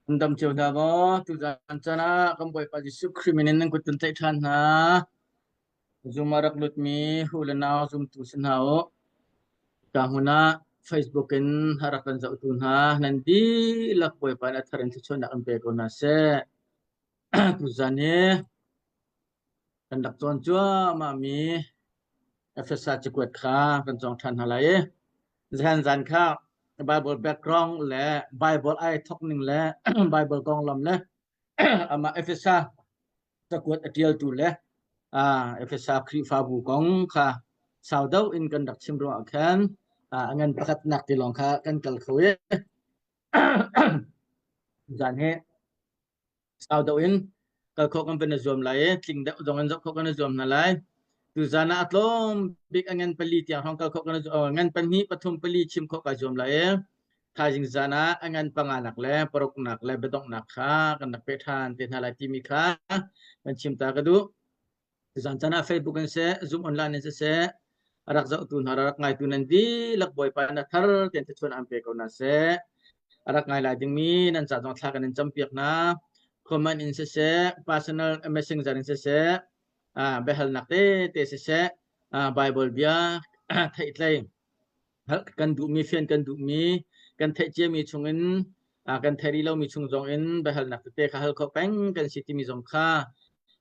An dam cio hna maw? Tuzaan caan ah kan Bawipa Jesuh Khrih min in nan kut kan tlaih ṭhan hna. Zoom ah rak lutmi hu le nau zumtu si hna u. Ka hmun ah Facebook in a rak kan zohtu hna nan dihlak Bawipa nih a thar in thluachuahnak in pe ko hna seh. Tuzaan hi kan rak cawn cuahmahmi Efesa cakuat kha kan cawng ṭhan hna lai i zan zan kha Bible background le Bible ai thawk ning le Bible konglam le amah Efesa cakuat a ṭialtu le Efesa Khrihfabu kong kha sau deuh in kan rak chim ruangah khan a ngan pakhatnak ti lawng kha kan kal kho i zan hi sau deuh in kal khawh kan van i zuam lai i tling deuh zong in zoh khawh kan i zuam hna lai. Tuzan ah a tlawm bik a ngan pali tiang hrawng kal khawh kan i ngan pahnih pathum pali chim khawh kai zuam lai i thaizing zan ah a ngan panganak le paruknak le biadonghnak kha kan rak peh ṭhan te hna lai timi kha kan chim ta ka duh. Zan caan ah Facebook in seh, Zoom online in siseh, a rak zohtu hna rak ngaitu nan dihlak Bawipa na thar tein thluachuah an pe ko hna seh. A rak ngai lai dingmi nan ca zong thla kan in campiak hna. Comment in siseh, personal messenger in siseh, biahalnak tete siseh, Bible bia theihtlei kan duhmi fian kan duhmi kan theih ciami chungin kan theih rih lomi chung zong in biahalnak tete kha hal khawh peng kan si timi zong kha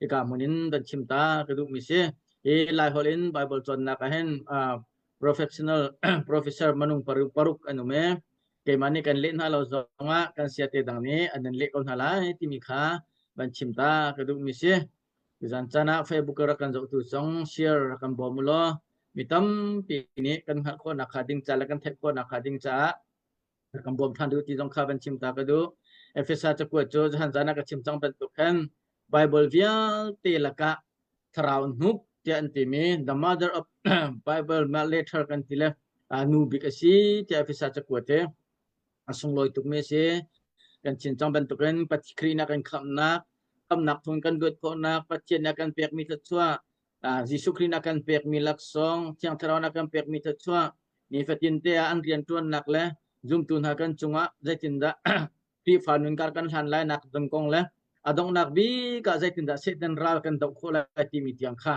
hika hmun in van chim ta ka duhmi si. Hi Laiholh in Bible cawnnak ah hin professional professor manung paruk paruk an um i keimah nih kan leh hna lo zongah kan siate dang nih an nan leh ko hna lai timi kha van chim ta ka duhmi si. Tuzan caan ah Facebook rak kan zohtu zong share rak kan bawm u law mi tampi nih kan hngalh khawhnak kha ding ca le kan theih khawhnak kha ding caah kan bawm ṭhan duh ti zong kha van chim ta ka duh. Efesa cakuat cu zahan zan ah ka chim cang bantuk khan Bible vialte lakah thlarau hnuk tiah an timi the mother of Bible letter kan ti le nu bik a si tiah Efesa cakuat hi a sunglawi tukmi a si. Kan chin cang bantukin Khrih nih a kan khamhnak, khamhnak thawng kan luat khawhnak, Pathian nih a kan pekmi thluachuah, Jesuh Khrih nih a kan pekmi laksawng, Thiang Thlarau nih a kan pekmi thluachuah, nifatin te ah an rianṭuannak le zumtu hna kan cungah zeitindah Khrihfa nunkar kan hlan lai nak ding kong le a donghnak bik ah zeitindah Satan ral kan doh khawh lai timi tiang kha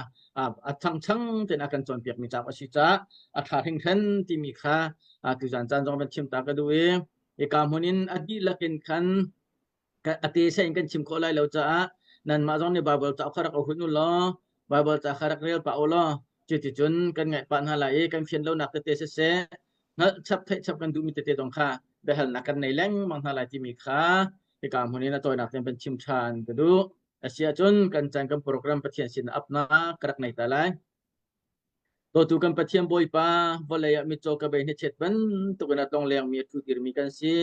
a changchang tein a kan cawnpiakmi cauk a si caah a ṭha hringhran timi kha tuzan caan zong van chim ta ka duh i hika hmun in a dihlak in khan a te in kan chim khawh lai lo caah nanmah zong nih Baibal cauk kha rak ohun u law Baibal ca kha rak rel pah u law cuticun kan ngaih pah hna lai i kan fian lonak tete siseh hngalh chap theih chap kan duhmi tete zong kha biahalnak kan nei lengmang hna lai timi kha hika hmun in a tawinak tein van chim ṭhan ka duh. A si ahcun kan caan kan program Pathian sin apnak ka rak nei ta lai. Dawtu kan Pathian Bawipa, vawlei ah mitcaw ka bei hnechet bantuk in a tlong lengmi a ṭhu dirmi kan si.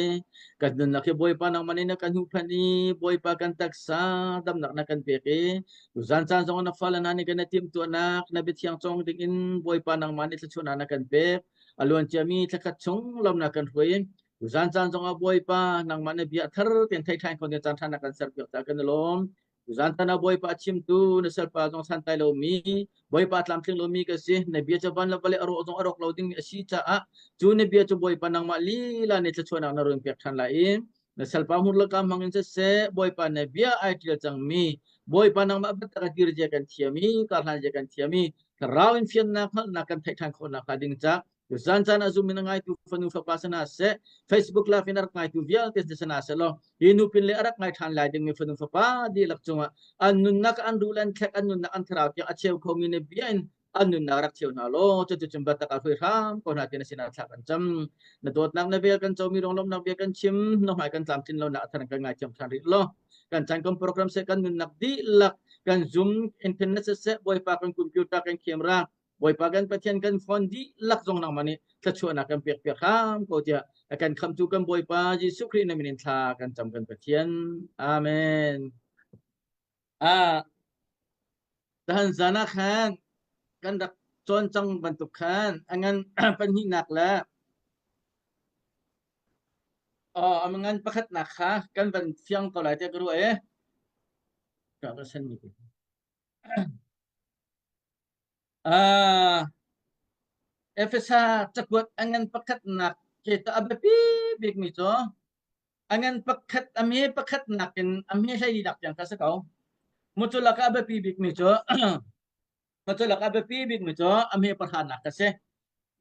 Kan nunnak hi Bawipa nangmah nih na kan huhphenh i Bawipa kan taksa damnak na kan pek i tuzan caan zong na fale hna nih kan i timhtuahnak na biathiang cawng ding in Bawipa nangmah nih thluachuahnak na kan pek. A luan ciami thlakhat chung lawmnak kan hruai. Tuzan caan zong ah Bawipa nangmah na bia thar tein thei ṭhan kho ding caan ṭha na kan serpiak caah kan i lawm. Tuzan tan ah Bawipa a chimtu na salpa zong santlai lomi Bawipa tlamtling lomi ka si. Na bia cu van le vawlei a rawh zong a rawk lo dingmi a si caah cu na bia cu Bawipa nangmah lila nih thluachuahnak na run pek ṭhan lai i na salpa hmurlaka hmang in siseh Bawipa na bia ai ṭial cangmi Bawipa nangmah biatak a dir zia kan thiam i karhlan zia kan thiam i thlarau in fiannak hngalhnak kan theih ṭhan khawh nakhnga ding ca zan caan ah zum in a ngaitu fanu fapa sana seh Facebook live in a rak ngaitu vialte sana seh law hi nupin le a rak ngai ṭhan lai dingmi fanu fapa dihlak cungah an nunnak an rul an thlek an nunnak an thlarau tiang a cheu khomi na bia in an nunnak rak cheu hna law cuticun biatak ah hruai hram ko hna ti na sinah thla kan cam na dawtnak na vel kan comi ronglawmnak bia kan chim na hmai kan tlamtlin lonak a thar kan ngaithiam ṭhan rih law kan chan kan program seh kan nunnak dihlak kan zoom internet siseh bawipa kan computer kan camera bawipa kan pathian kan phone dihlak zong nangmah nih thluachuahnak kan pek piak hram ko tiah a kan khamtu kan bawipa Jesuh Khrih na min in thla kan cam kan pathian amen ah Tahan zan ah khan kan rak cawn cang bantuk khan a ngan pahnihnak le a ngan pakhatnak kha kan van fiang ko lai tiah ka ruah i ka ka sen mi te. Ah, Efesa cakuat a ngan pakhatnak ke ta a biapi bikmi cu. A ngan pakhat a hme pakhat nakin a hme hlei nak tiang kha si ko. Mucu lakah a biapi bikmi cu mucu lakah a biapi bikmi cu a hme pahranak a si.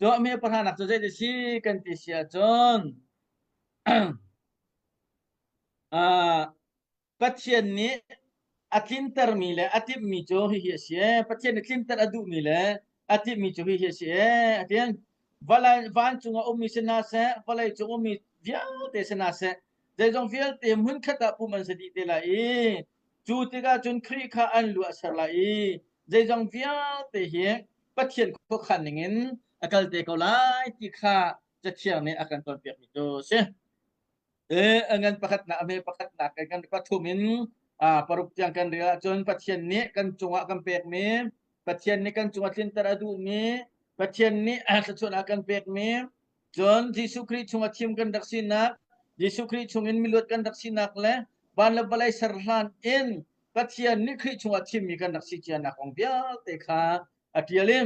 Cu a hme pahranak cu zei si kan ti si ahcun uh, Pathian nih a tlintermi le a timhmi cu hihi a si ee. Pathian nih tlinter a duhmi le a timhmi cu hihi a si ee. A ti. Vawlei vancung a ummi si hna seh, vawlei cung ummi vialte si hna seh, zeizong vialte hmunkhat ah pum an si dih te lai i cu tikah cun Khrih kha an lu a ser lai i zeizong vialte hi Pathian khuakhan ningin a kal te ko lai ti kha Cathiang nih a kan cawnpiakmi cu a si. A ngan pakhatnak a hme pakhatnak kan kan pathum in paruk tiang kan rel ahcun Pathian nih kan cungah kan pekmi Pathian nih kan cungah tlinter a duhmi Pathian nih thluachuahnak kan pekmi cun Jesuh Khrih chungah thim kan rak sinak Jesuh Khrih chungin miluat kan rak sinak le van le vawlei ser hlan in Pathian nih Khrih chungah thimmi kan rak si cianak kong vialte kha a ṭial i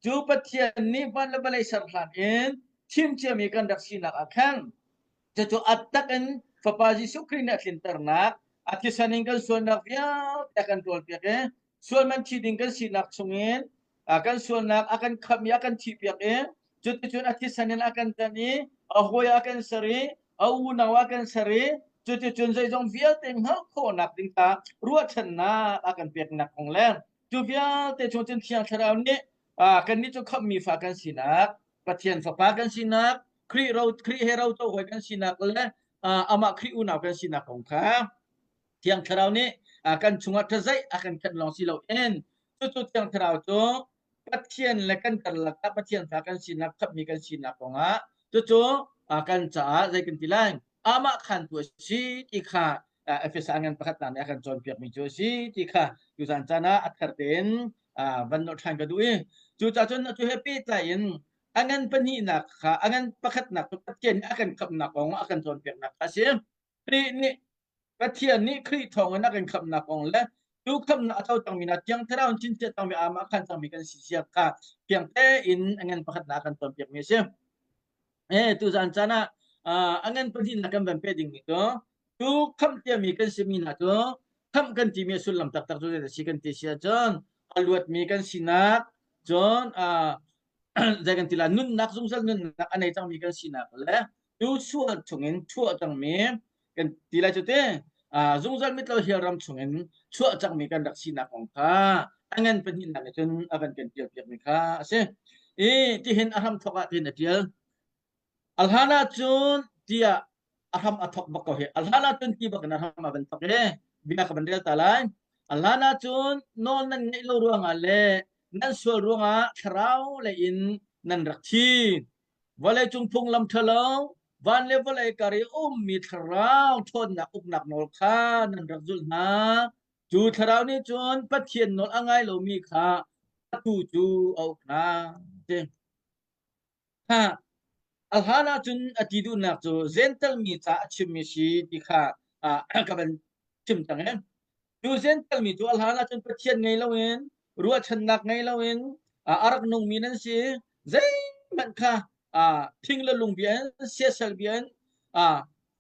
cu Pathian nih van le vawlei ser hlan in thim ciami kan rak sinak ah khan Cucu a tak in Fapa Jesuh Khrih nih a tlinternak, a thisen in kan sualnak vialte a kan ṭawlpiak i sual man thi ding kan sinak chungin kan sualnak a kan khamh i a kan thihpiak i cuticun a thisen in a kan tan i a hawi ah a kan ser i a unau ah a kan ser i cuticun zeizong vialte hngalh khawhnak ding kha ruahchannak a kan peknak kong le cu vialte chung cun Thiang Thlarau nih kannih cu khamhmi fa kan sinak Pathian fapa kan sinak Khrih ro Khrih he roco hawi kan sinak le amah Khrih unau kan sinak kong kha Thiang Thlarau nih kan chungah thazaih a kan khenh lawng si loin cucu Thiang Thlarau cu Pathian le kan karlak ah Pathian fa kan sinak khamhmi kan sinak kongah cucu kan caah zei kan ti lai amah khantu a si ti kha Efesa ngan pakhat nih a kan cawnpiakmi cu a si ti kha tuzan caan ah a thar tein van nolh ṭhan ka duh i cucaah cun atu he pehtlai in a ngan pahnihnak kha a ngan pakhatnak cu Pathian nih a kan khamhnak kong a kan cawnpiaknak kha a si. Khrih nih Pathian nih Khrih thawngin a kan khamhnak kong le cu khamhnak a co cangmi hna Thiang Thlarau in chinchet cangmi amah khan cangmi kan si sia kha fiang tein a ngan pakhatnak a kan cawnpiakmi a si. Eh tuzan caan ah a ngan pahnihnak kan van peh dingmi cu cu khamh tiami kan simi hna cu khamh kan timi a sullam taktak cu zei a si kan ti si ahcun a luatmi kan sinak cun zei kan ti la nunnak zungzal nunnak a nei cangmi kan sinak le tu sual chungin chuah cangmi kan ti lai cu te zungzal mitlo hial ram chungin chuah cangmi kan rak sinak kong kha a ngan pahnihnak nih cun a van kan tial piakmi kha a si i tihin a hram thawk ah tihin a tial a hlan ah cun tiah a hram a thawk bak ko hi a hlan ah cun ti bak in a hram a van thawk i bia ka van rel ta lai a hlan ah cun nawl nan ngeih lo ruangah le nan sual ruangah thlarau lei in nan rak thi Vawleicung phunglam ṭhalo, van le vawlei kar i a ummi thlarau ṭhawnnak uknak nawl kha nan rak zulh hna. Cu thlarau nih cun Pathian nawl a ngai lomi kha atu cu a uk hna. Ti. Ha, a hlan ahcun a ti duhnak cu Jentail mi ca a chimmi si ti kha ah, ka van chim cang e. Cu Jentail mi cu a hlan ahcun Pathian ngei loin ruahchannak ngei loin a rak nungmi nan si. Zeihmanh kha thing le lung bia in siasal bia in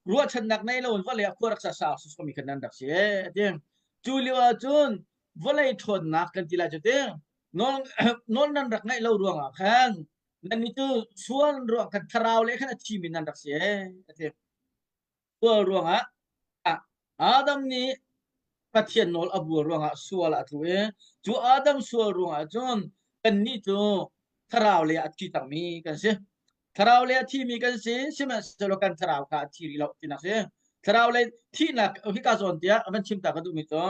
ruahchannak nei loin vawlei ah khua rak sa sa somi khan nan rak si e ti. Cu lio ahcun vawlei ṭhawnnak kan ti lai cu ti. Nawl nawl nan rak ngaih lo ruangah khan nannih cu sual ruang khan thlarau le khan a thimi nan rak si e a ti. Sual ruangah Adam nih Pathian nawl a buar ruangah sual a tlu i cu Adam sual ruangah cun kannih cu thlarau lei ah a thi cangmi kan si. Thlarau lei a thimi kan si, sihmanhsehlaw kan thlarau kha a thi rih lo tinak si. Thlarau lei thihnak hika zawn tiah a van chim ta ka duhmi cu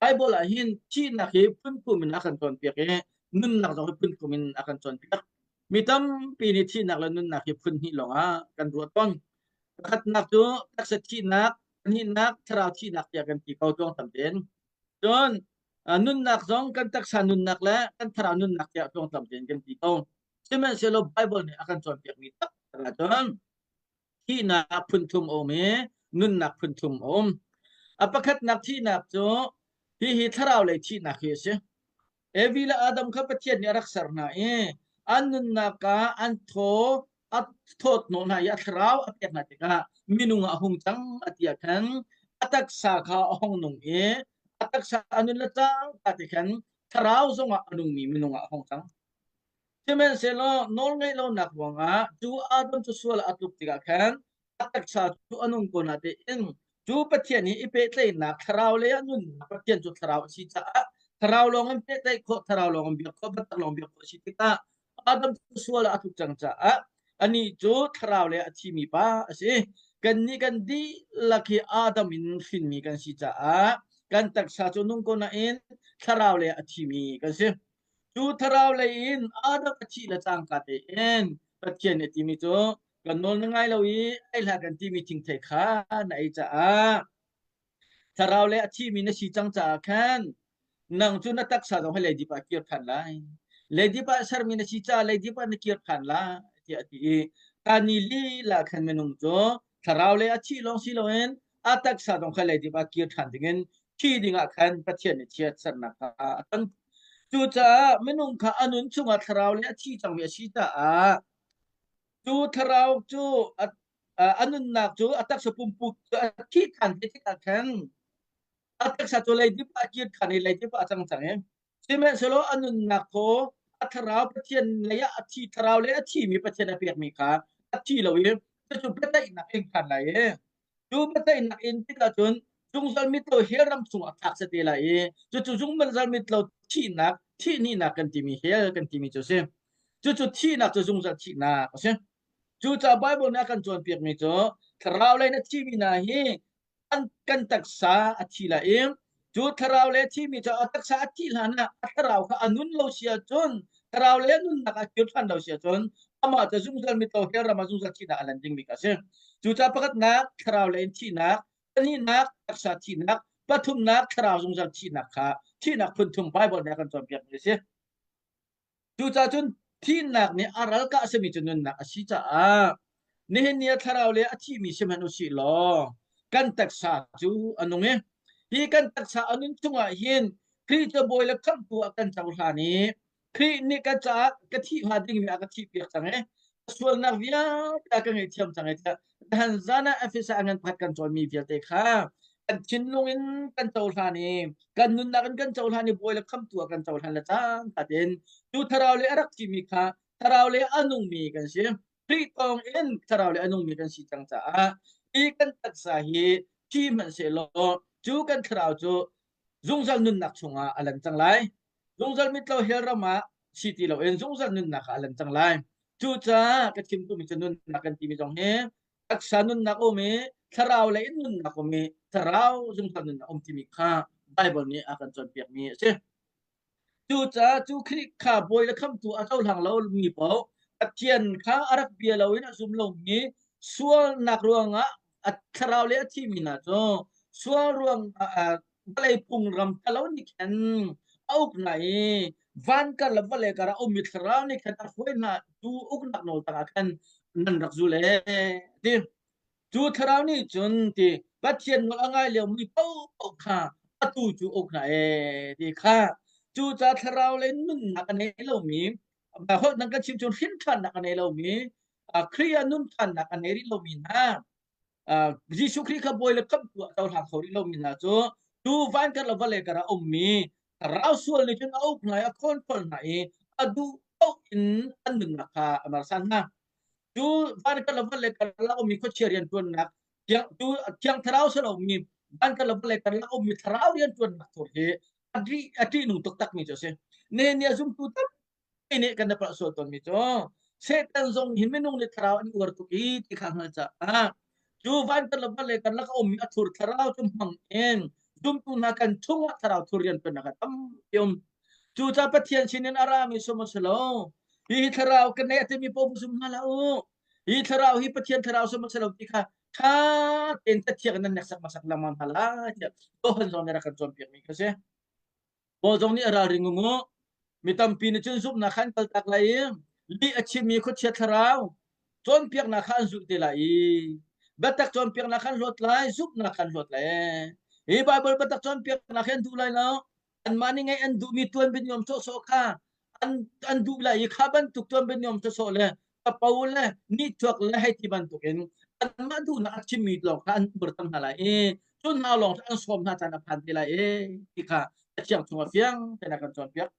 Bible ah hin thihnak hi phunphum in a kan cawnpiak i nunnak zong hi phunphum in a kan cawnpiak. Mi tampi nih thihnak le nunnak hi phun hnih lawngah kan ruah tawn. Pakhatnak cu taksa thihnak, pahnihnak thlarau thihnak tiah kan ti ko tuang tam tein. Cun nunnak zong kan taksa nunnak le kan thlarau nunnak tiah tuang tam tein kan ti ko. Sihmanhsehlaw Bible nih a kan cawnpiakmi taktak ahcun thihnak phun thum a um i nunnak phun thum a um. A pakhatnak thihnak cu hihi thlarau lei thihnak hi a si. Evi le Adam kha Pathian nih a rak ser hna i an nunnak ah an thaw. A thawt hnawh hna i a thlarau a pek hna tikah minung ah a hung cang a ti ah khan a taksa kha a hung nung i a taksa a nun le cangka ti khan thlarau zongah a nungmi minung ah a hung cang. Sihmanhsehlaw nawlngaih lonak ruangah cu Adam cu sual a tluk tikah khan a taksa cu a nung ko natein cu Pathian hi i pehtlaihnak thlarau lei ah nunnak Pathian cu thlarau a si caah thlarau lawng in pehtlaih khawh thlarau lawng in biak khawh biatak lawng biak khawh a si tikah Adam cu sual ah a tluk cang caah anih cu thlarau lei a thimi pa a si. Kannih kan dihlak hi Adam in hrinmi kan si caah kan taksa cu nung ko nain thlarau lei a thimi kan si. Cu thlarau lei in Adam a thih le cangka tein Pathian nih a timi cu kan nawl na ngai lo i ei hlah kan timi thingthei kha na ei caah thlarau le a thimi na si cang caah khan nang cu na taksa zong hi leidip ah kir ṭhan lai. Leidip ah sermi na si caah leidip ah na kir ṭhan lai tiah a ti i ta ni lila khan minung cu thlarau le a thih lawng si loin a taksa zong kha leidip ah kir ṭhan dingin thi dingah khan Pathian nih chiatsernak kha a ton. Cucaah minung kha a nun chungah thlarau le a thi cangmi a si caah cu thlarau cu a nunnak cu a taksa pumpuk cu a thih ṭhan te tikah khan a taksa cu leidip ah kir ṭhan i leidip ah a cang cang i sihmanhsehlaw a nunnak thaw a thlarau Pathian lei ah a thi thlarau le a thimi Pathian a pekmi kha a thi lo i cucu biaceihnak in khan lai i cu biaceihnak in tikah cun zungzal mitlo hell ram chungah thlak si te lai i cucu zungzal mitlo thihnak thihninak kan timi hell kan timi cu a si cucu thihnak cu zungzal thihnak a si. Cucaah Bible nih a kan cawnpiakmi cu thlarau lei na thimi hna hi an kan taksa a thi lai i cu thlarau le thimi cu a taksa a thih hlan ah a thlarau kha a nun lo si ahcun thlarau le nunnak a kir ṭhan lo si ahcun amah cu zungzal mitlo hell ram ah zungzal thihnak a lan dingmi kha a si. Cucaah pakhatnak thlarau le in thihnak, pahnihnak taksa thihnak, pathumnak thlarau zungzal thihnak kha thihnak phun thum Bible nih a kan cawnpiakmi a si. Cucaah cun thihnak nih a ralkah a simi cu nunnak a si caah nihin ni ah thlarau le a thimi si hmanh u sih law kan taksa cu a nung i hi kan taksa a nun chungah hin Khrih cu bawi le khamhtu ah kan cohlan i Khrih nih ka caah ka thih hnga dingmi a ka thihpiak cang i sualnak vialte a ka ngaihthiam cang i tiah han zan ah Efesa ngan pakhat kan cawnmi vialte kha kan thinlung in kan cohlan i kan nunnak in kan cohlan i bawi le khamtu ah kan cohlan le cangka tein cu thlarau le a rak thimi kha thlarau le a nungmi kan si. Khrih thawng in thlarau le a nungmi kan si cang caah hi kan taksa hi thi hmanhsehlaw cu kan thlarau cu zungzal nunnak chungah a lan cang lai. Zungzal mitlo hell ram ah si ti loin zungzal nunnak ah a lan cang lai. Cucaah ka chim tumi cu nunnak kan timi zong hi taksa nunnak um i thlarau lei in nunnak um i thlarau zungzal nunnak um timi kha Bible nih a kan cawnpiakmi a si. Cucaah cu Khrih kha bawi le khamhtu a cohlang lomi paoh Pathian kha a rak bia loin a zum lomi sualnak ruangah a thlarau le a thimi hna cu sual ruang vawlei phungram ṭhalo nih khan a uk hna i van kar le vawlei kar ah a ummi thlarau nih khan a hruai hna tu uknak nawl tangah khan nan rak zul ee ti. Cu thlarau nih cun ti Pathian nawl a ngai liomi paohpaoh kha atu cu uk hna ee ti kha. Cucaah thlarau le nunnak a nei lomi holh dang kan chim cun hrin ṭhannak a nei lomi Khrih ah nun ṭhannak a nei rih lomi hna Jesuh Khrih kha bawi le khamhtu ah cohlang kho rih lomi hna cu tu van kar le vawlei kar ah ummi thlarau sual nih cun a uk hna i a control hna i a duh paoh in an nunnak kha a mersan hna. Cu van kar le vawlei kar ah ummi khuachia rianṭuannak thiang tu thiang thlarau si lomi van kar le vawlei kar ah ummi thlarau rianṭuannak thur hi a ṭih a ṭihnung taktakmi cu a si. Ne nih a zumtu tampi nih kan i palh sual tawnmi cu Satan zong hi minung nih thlarau an uar tuk i ti kha hngal caah cu van kan le vawlei kan lak a ummi a thur thlarau cu hmang in zumtu hna kan chungah thlarau thur rianṭuannak a tampi um. Cucaah Pathian sinin a rami sum a si lo. Hi thlarau ka nei a timi paoh zum hna hlah u. Hi thlarau hi Pathian thlarau sum a si lo ti kha ṭha tein cathiang in nan neksak hmasak lengmang hna lai tiah Johan zong nih a rak kan cawnpiakmi kha si. Paul zong nih a ralring u. Mi tampi nih cun zumhnak kha an kaltak lai i lih a chimmi khuachia thlarau cawnpiaknak kha an zulh te lai i biatak cawnpiaknak kha an hlawt lai, zumhnak kha an hlawt lai. Hi Baibal biatak cawnpiaknak hi an duh lai lo. Anmah nih ngeih an duhmi tuanbia niam sawhsawh kha an, an duh lai i kha bantuk tuanbia niam sawhsawh le Capo le nihchuak le hei ti bantukin anmah duhnak a chimmi lawng kha an ur cang hna lai i cu hna lawng cu an sawm hna caan a phan te lai i ti kha Cathiang chungah fiang tein a kan cawnpiak.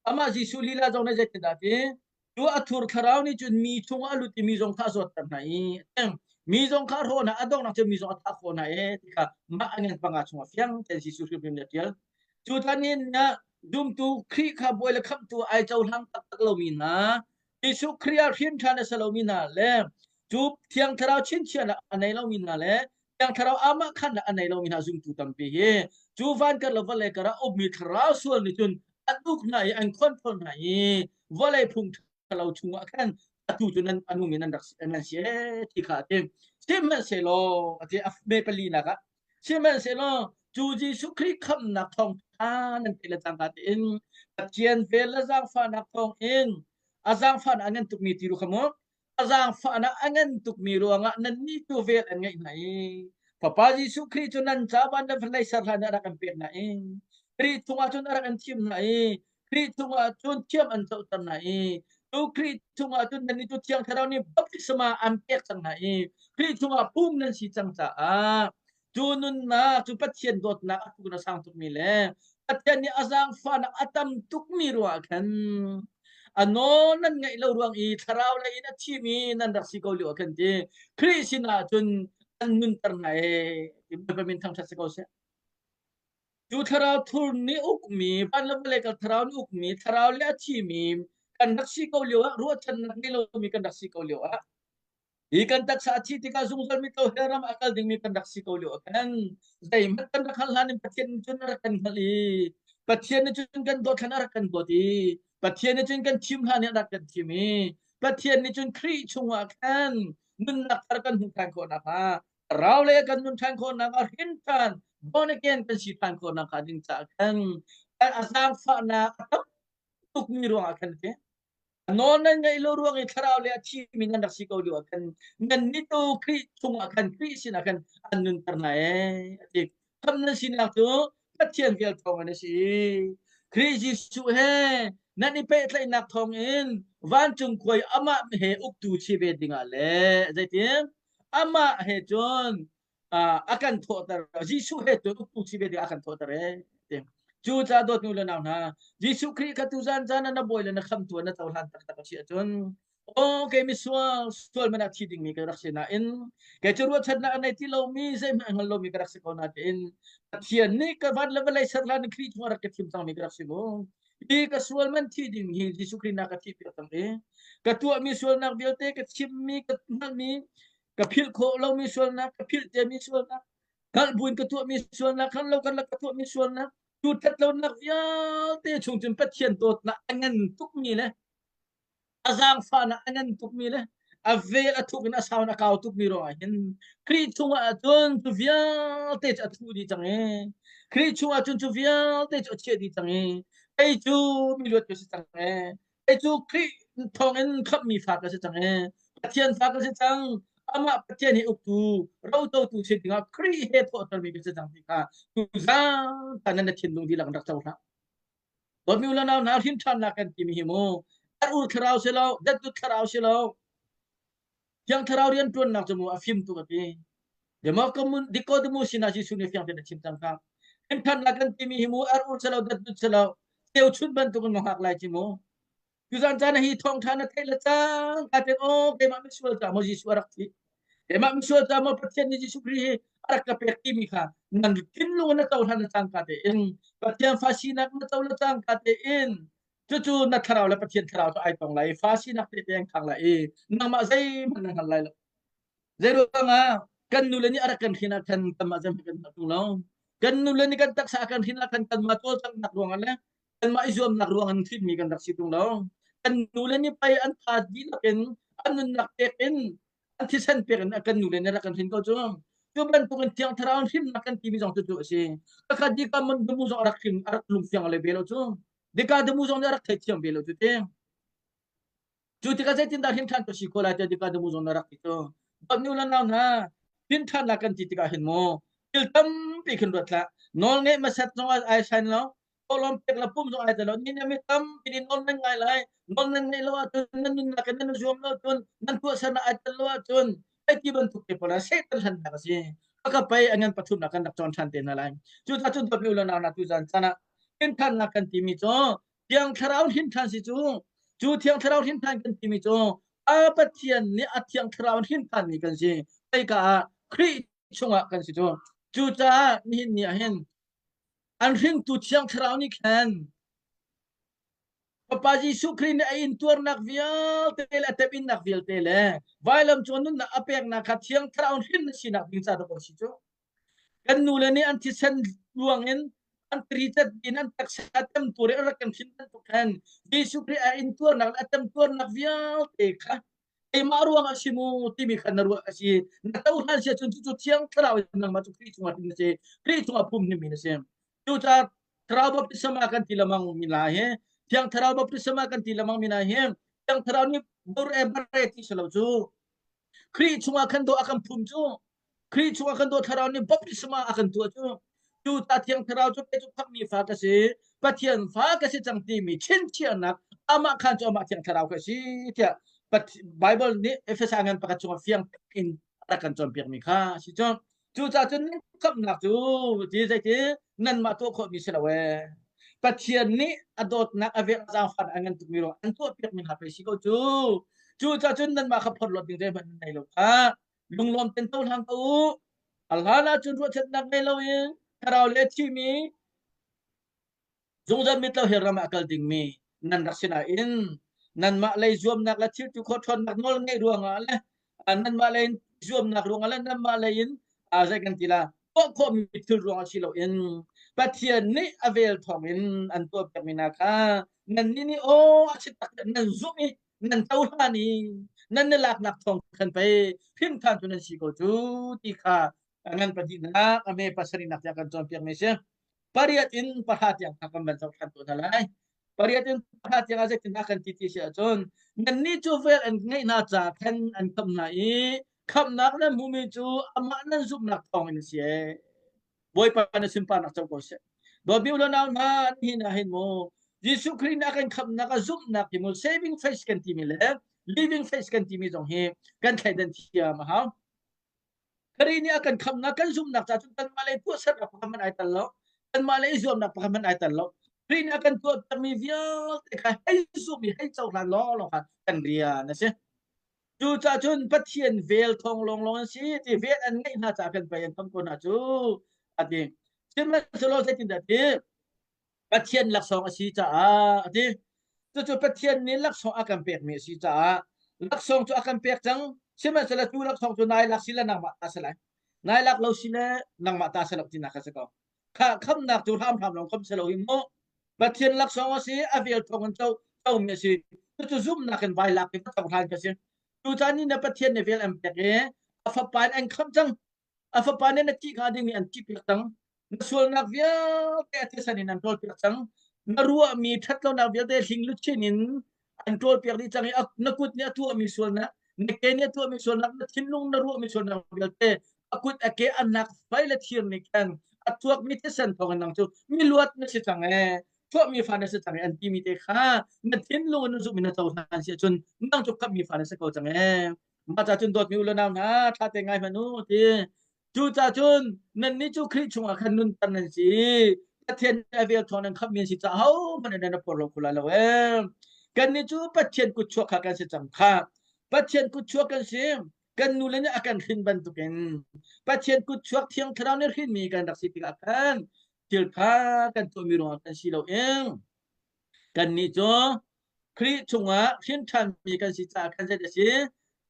Amah Jesuh lila zong nih zeitindah a ti? Cu a thur thlarau nih cun mi chungah a lut i mi zong kha a zawtter hna i mi zong kha a hrawh hna, a donghnak cu mi zong a thah khawh hna i ti kha mah a ngan panga chungah fiang tein Jesuh hrimhrim nih a ṭial. Cu tan hin zumtu Khrih kha bawi le khamhtu ai cohlang taktak lomi hna Jesuh Khrih ah hrin ṭhan a si lomi hna le cu Thiang Thlarau chinchiahnak a nei lomi hna le Thiang Thlarau amah khannak a nei lomi hna zumtu tampi hi cu van kar le vawlei kar ah ummi thlarau sual nih cun an uk hna i an control hna i vawlei phung ṭhalo chungah khan atu cu nan a nung in nan rak nan si ee ti kha a ti. Sihmanhsehlaw a ti a me palinak ah sihmanhsehlaw cu Jesuh Khrih khamhnak thawngṭha nan theih le cangka tein Pathian vel le zaangfahnak thawngin a zaangfahnak a ngan tukmi ti ru kha mu a zaangfahnak a ngan tukmi ruangah nannih tu vel an ngeih hna i Fapa Jesuh Khrih cu nan ca van le vawlei ser hlan ah a rak kan pek hna i Khrih chungah cun a rak in thim hna i Khrih chungah cun thiam an coter hna i cu Khrih chungah cun nannih cu Thiang Thlarau nih baptisma an pek cang hna i Khrih chungah pum nan si cang caah cu nunnak cu Pathian dawtnak a tuk na sang tukmi le Pathian nih a zaangfahnak a tam tukmi ruangah khan a nawl nan ngaih lo ruang i thlarau lei in a thimi nan rak si ko lio ah khan ti Khrih sinah cun an nunter hna ee ti Bawipa min thangṭhat si ko seh. Cu thlarau thur nih ukmi van le vawlei kal thlarau nih ukmi thlarau le a thimi kan rak si ko lio ah ruahchannak ngei lomi kan rak si ko lio ah Hi kan taksa a thih tikah zungzal mi to hell ram a kal dingmi kan rak si ko lio ah khan zeihmanh kan rak hal hlan in Pathian nih cun a rak kan hngalh i Pathian nih cun kan dawt hlan a rak kan dawt i Pathian nih cun kan thim hlan i a rak kan thim i Pathian nih cun Khrih chungah khan nunnak thar kan hmuh ṭhan khawh nakhnga rau le kan nun ṭhan khawh nakhnga hrin ṭhan born again kan si ṭhan khawh nakhnga ding caah khan a zaangfahnak a tam tukmi ruangah khan ti Nawl nan ngeih lo ruang i thlarau le a thimi nan rak si ko lio ah khan nan nih tu Khrih chungah khan Khrih sinah khan an nunter hna ee a ti. Khamh nan sinak cu Pathian vel thawngin a si. Khrih Jesuh he nan i pehtlaihnak thawngin vancung khua i amah he uktu si ve dingah le zeitin amah he cun a kan thawhter Jesuh he cun uktu si ve ding a kan thawhter ee ti cu ca dawt nu le nau hna Jesuh Khrih kha tuzan caan ah na bawi le na khamtu na cohlan taktak a si ahcun aw kei misual sual man ah thi dingmi ka rak si nain kei cu ruahchannak a nei ti lomi zeihmanh a hngal lomi ka rak si ko nain Pathian nih ka van le vawlei ser hlan in Khrih chung a rak ka thim cangmi ka rak si mu hi ka sual man thi ding hi Jesuh Khrih na ka thih piak cang i ka tuahmi sualnak vialte ka chimmi ka hngalhmi ka philh khawh lomi sualnak ka philh ciami sualnak hngalh buin ka tuahmi sualnak hngalh lo karlak ka tuahmi sualnak cu ṭhatlonak vialte chung cun Pathian dawtnak a ngan tukmi le a zaangfahnak a ngan tukmi le a vel a thuk in a sau in a kau tukmi ruangah hin Khrih chungah cun cu vialte cu a thuh dih cang i Khrih chungah cun cu vialte cu a chiah dih cang i kei cu miluat ka si cang e Kei cu Khrih thawngin khamhmi fa ka si cang i Pathian fa ka si cang. Amah Pathian hi uktu, rocotu si dingah Khrih he thawhtermi ka si cang ti kha tuzaan tan na thinlung dihlak in rak cohlang. Dawtmi u le nau hna hrin ṭhannak kan timi hi mu ur thlarau si lo, datdut thlarau si lo, Thiang Thlarau rianṭuannak cu mu a fim tuk a ti. Nicodemus sinah Jesuh nih fiang tein a chim cang kha. Ṭhannak kan timi hi mu ar ur si lo, datdut si lo, cheuchun bantukin na hngak lai ci mu. Tuzan caan hi thawngṭha na theih le cang ka ten aw keimah misual ca maw Jesuh a rak thi. Keimah misual ca maw Pathian nih Jesuh Khrih hi a rak ka pek timi kha nan thinlung na cohlan le cangka tein Pathian fa sinak na co le cangka tein cucu na thlarau le Pathian thlarau cu ai tong lai i fa sinak tehte an khang lai i nangmah zeihmanh na hngal lai lo. Zeiruangah kan nule nih a rak kan hrin ah khan kanmah zeihmanh kan hngal tung lo. Kan nule nih kan taksa a kan hrin ah khan kanmah cawlcanghnak ruangah le kanmah i zuamnak ruang an hrinmi kan rak si tung lo. Kan nule nih pei an tha dihlak in an nunnak pek in an thisen pek in kan nule nih rak kan hrin ko cu. Cu bantukin Thiang Thlarau hrimnak kan timi zong cucu a si. Kakhat dika mun dumu zong a rak hrim a rak lungfiang le ve lo cu. Dika dumu zong nih a rak theithiam ve lo cu ti. Cu tikah zeitindah hrin ṭhan ka si khawh lai tiah dika dumu zong na rak ti cu. Dawtmi u le nau hna, hrin ṭhannak kan ti tikah hin mu thil tampi khin ruat hlah. Nawl ngeih hmasat zong ai sain lo. Thawhlawm pek le pum zong ai tel lo. Ni mi tampi nih nawl nan ngai lai. Nawl nan ngaih lo ahcun nan nunnak in nan zuam lo ahcun nan tuahsernak ai tel lo ahcun hei ti bantuk te pawl ah Satan hlannak a si. Ka pei a ngan pathumnak kan rak cawn ṭhan te hna lai. Cucaah cun dawtmi u le nau hna tuzan caan ah hrinṭhannak kan timi cu Thiang Thlarau hrinṭhan si cu cu Thiang Thlarau hrinṭhan kan timi cu a Pathian nih a Thiang Thlarau hrinṭhanmi kan si. Khoika ah Khrih chungah kan si cu. Cucaah nihin ni ah hin an hringtu Thiang Thlarau nih khan Fapa Jesuh Khrih nih a intuarnak vialte le a temhinnak vialte le vailam cung nunnak a peknak kha Thiang Thlarau hrin na sinak ding ca dawh a si cu. Kan nule nih an thisen luang in an tricat in an taksa temtuar in an rak kan hrin bantuk khan Jesuh Khrih a intuarnak le a temtuarnak vialte kha keimah ruangah si mu timi kha na ruah a si. Na cohlan si ahcun cucu Thiang Thlarau in nangmah cu Khrih chungah hrin na si. Khrih chungah phum hrimmi na si. Cucaah Thlarau baptisma kan ti lemang mi hna hi Thiang Thlarau baptisma kan ti lemang mi hna hi Thiang Thlarau nih bur e bare ti si lo cu Khrih chungah khan dawh a kan phum cu Khrih chungah kan dawh Thlarau nih baptisma a kan tuah cu cu ta Thiang Thlarau cu kei cu khamhmi fa ka si Pathian fa ka si cang timi chinchiahnak amah khan cu amah Thiang Thlarau ka si tiah Bible nih Efesa ngan pakhat chungah fiang in a rak kan cawnpiakmi kha si cu Cucaah cun nan khamhnak cu ti zeiti nanmah tuah khawhmi si lo ee. Pathian nih a dawtnak a velh zaangfahnak a ngan tukmi ruang an tuahpiakmi hna pei si ko cu. Cucaah cun nanmah kha phorhlawt ding zeihmanh nan nei lo kha. Lunglawm ten cohlang ko u. A hlan ah cun ruahchannak ngei loin thlarau le thimi Zungzal mitlo hi ram ah kal dingmi nan rak si nain nanmah lei zuamnak le thiltu khawh ṭhawnnak nawl ngeih ruangah le nanmah lei in zuamnak ruangah le nanmah lei in zei kan ti la tuah khawhmi thil ruangah si loin Pathian nih a vel thawngin an tuahpiakmi hna kha nannih nih aw a si tak nan zumh i nan cohlan i nan i laknak thawng khan pei hrimhṭhan cu nan si ko cu ti kha ngan pahnihnak a me pasarihnak tiah kan cawnpiakmi a si. Pariat in pahra tiang kha kan van zoh ṭhan tuah hna lai. Pariat in pahra tiang ah zeitindah kan ti ti si ahcun nannih cu vel an ngeih hna ca khan an khamh hna i khamhnak nan hmuhmi cu amah nan zumhnak thawngin a si ee. Bawipa na sunparnak co ko seh. Dawtmi u le nau hna, nihin ah hin mu Jesuh Khrih nih a kan khamhnak a zumhnak hi mu saving faith kan timi le living faith kan timi zong hi kan thleidan thiam a hau. Khrih nih a kan khamhnak kan zumhnak ca cun kanmah lei tuahsernak pakhat hmanh ai tel lo. Kanmah lei i zuamnak pakhat hmanh ai tel lo. Khrih nih a kan tuahtermi vialte kha hei zum i hei cohlan lawnglawng kha kan rian a si. Cucaah cun Pathian vel thawng lawnglawng an si ti vel an ngeih hna caah kan pei an kham ko hna cu a ti. Sihmanhsehlaw zeitindah ti Pathian laksawng a si caah a ti. Cucu Pathian nih laksawng a kan pekmi a si caah laksawng cu a kan pek cang. Sihmanhsehlaw cu laksawng cu nai lak si le nangmah ta si lai. Nai lak lo si le nangmah ta si lo tinak kha si ko. Kha khamnak cu hramhram lawng kham si lo hi mu. Pathian laksawng a si, a vel thawng in co comi a si. Cucu zumhnak in vai lak in cohlan ka si. Cucaah ni na Pathian nih vel an pek i a fapa in an khamh cang. A fapa nih na thih hnga dingmi an thihpiak cang. Na sualnak vialte a thisen in an ṭawlpiak cang. Na ruahmi ṭhatlonak vialte hling luchin in an ṭawlpiak dih cang i na kut nih a tuahmi sualnak, na ke nih a tuahmi sualnak, na thinlung na ruahmi sualnak vialte a kut a ke a nak fai le thir nih khan a thuakmi thisen thawng in nang cu miluat na si cang ee chuahmi fa na si cang ee an timi te kha na thinlung in na zumh in na cohlan si ahcun nang cu khamhmi fa na si ko cang ee Mah ca cun dawtmi u le nau hna, ṭha te ngai hmanh u ti. Cucaah cun nannih cu Khrih chungah khan nunter nan si. Pathian nih a vel thawng nan khamhmi an si caah ahohmanh nan a porhlaw kho lai lo ee. Kannih cu Pathian kutchuak kha kan si cang khah. Pathian kutchuak kan si. Kan nule nih a kan hrin bantukin Pathian kutchuak Thiang Thlarau nih hrinmi kan rak si tikah khan thil kha kan tuahmi ruangah kan si lo in Kannih cu Khrih chungah hrinṭhanmi kan si caah khan zei a si?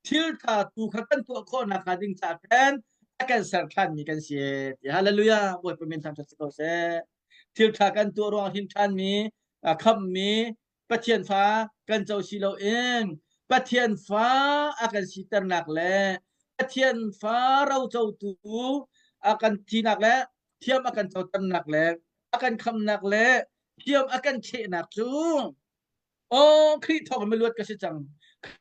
Thil ṭha tu kha kan tuah khawh nakhnga ding caah khan a kan ser ṭhanmi kan si. Ti hallelujah! Bawipa min thangṭhat si ko seh. Thil ṭha kan tuah ruang hrinṭhanmi, khamhmi, Pathian fa kan co si loin Pathian fa a kan siternak le Pathian fa rocotu a kan thinak le thiam a kan coternak le a kan khamnak le thiam a kan chehnak cu aw Khrih thawng in miluat ka si cang.